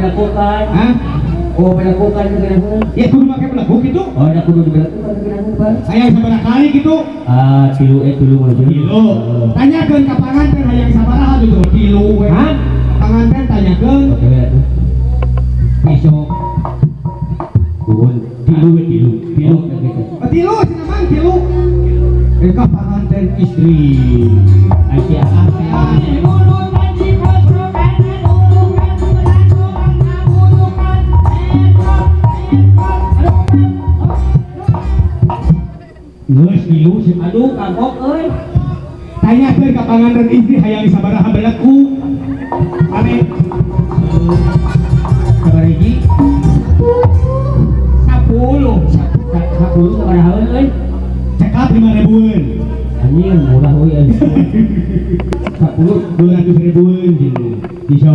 Belakukan. Hah? Oh, belakukan ngeunaheun. Ya kudu make belekuk gitu. Oh, da kudu dibelakukan ngeunaheun, Pak. Hayang sabaraha kali gitu? Ah, tilu tilu mah. Tilu. Tanyakeun ka panganten hayang sabaraha gitu. Tilu we. Hah? Panganten tanyakeun. Oke, atuh. Besok. Nuhun, tilu we tilu. Tilu gitu. Oh, tilu cenah Mang, tilu. Eh ka panganten istri. Ai Ah. Geus tilu sih. Aduh, kagok euy. Tanyakeun ka panganten istri hayang sabaraha belekuk. Ame Sabaraha hiji? 10. 10 sabarahaeun euy? Cekap 5 ribuan. Anjing murah euy. 10 200 ribuan gitu. Bisa.